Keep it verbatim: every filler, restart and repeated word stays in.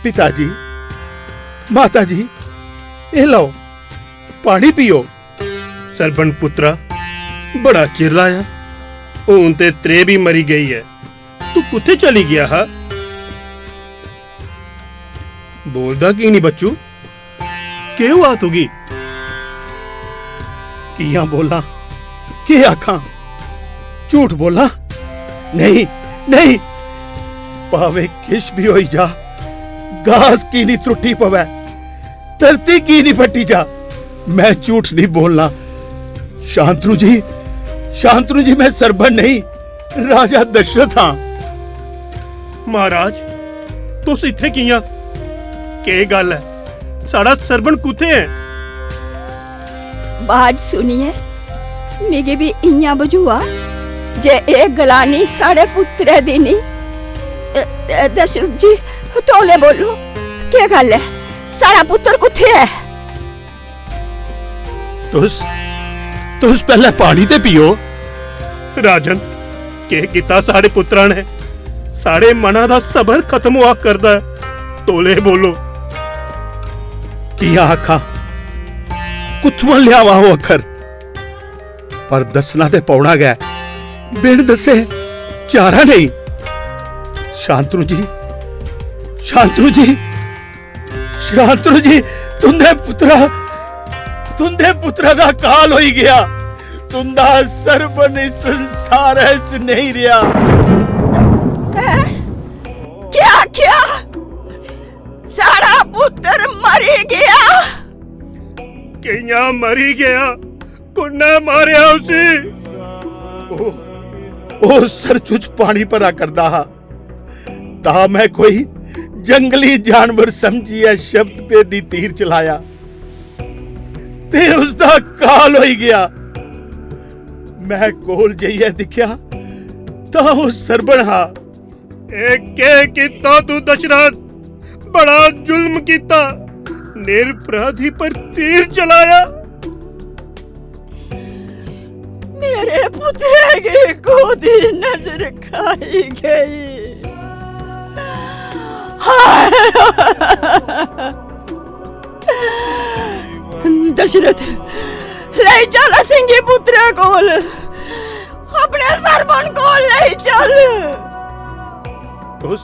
पिता जी, माता जी, एह् लैओ, पानी पियो। सरबन पुत्रा, बड़ा चिर लाया, हून ते त्रेह् बी मरी गेई ऐ। तू कुत्थै चली गेआ हा? बोलदा की निं बच्चू? केह् होआ तुगी? कि'यां बोलां, केह् आखां? झूठ बोलां? नेईं, नेईं। भावें किश बी होई जा, गास की निं त्रुट्टी पवै, धरती की निं फट्टी जा, में झूठ निं बोलना। शांतनु जी, शांतनु जी, में सरबन नेईं, राजा दशरथ हां। महाराज, तुस इत्थै कि'यां? केह् गल्ल ऐ? साढ़ा सरबन कुत्थै ऐ? बाज सुनियै मिगी बी इ'यां बझोआ जे एह् गलानी साढ़े पुत्तरै दी निं। ए, ए, दशरथ जी, तौले बोलो, केह् गल्ल ऐ? साढ़ा पुत्तर कुत्थै ऐ? तुस, तुस पैह्लें पानी ते पियो। राजन, केह् कीता साढ़े पुत्तरा ने? साढ़े मना दा सबर खत्म होआ करदा ऐ। तौले बोलो। कि'यां आखां? कुत्थुआं लिआवां ओह् अक्खर? पर दस्सना ते पौना गै, बिन दस्से चारा नेईं। शांतनु जी, शांतनु जी, शांतनु जी, तुंदे पुत्तरा, तुंदे पुत्तरा दा काल होई गेआ। तुंदा सरबन इस संसारै च नेईं रेहा। हैं? क्या आखेआ? साढ़ा पुत्तर मरी गेआ? कि'यां मरी गेआ? कुन्नै मारेआ उसी? ओह्, ओह् सरचुच पानी भरा करदा हा, तां में कोई जंगली जानवर समझियै शब्द भेदी तीर चलाया ते उसदा काल होई गेआ। में कोल जाइयै दिक्खेआ तां ओह् सरबन हा। एह् केह् कीता तू दशरथ? बड़ा जुल्म कीता, निरपराधी पर तीर चलाया। मेरे पुत्तरै गी कोह्दी नजर खाई गेई? हाय! दशरथ, लेई चल असेंगी पुत्तरै कोल, अपने सरबन कोल लेई चल।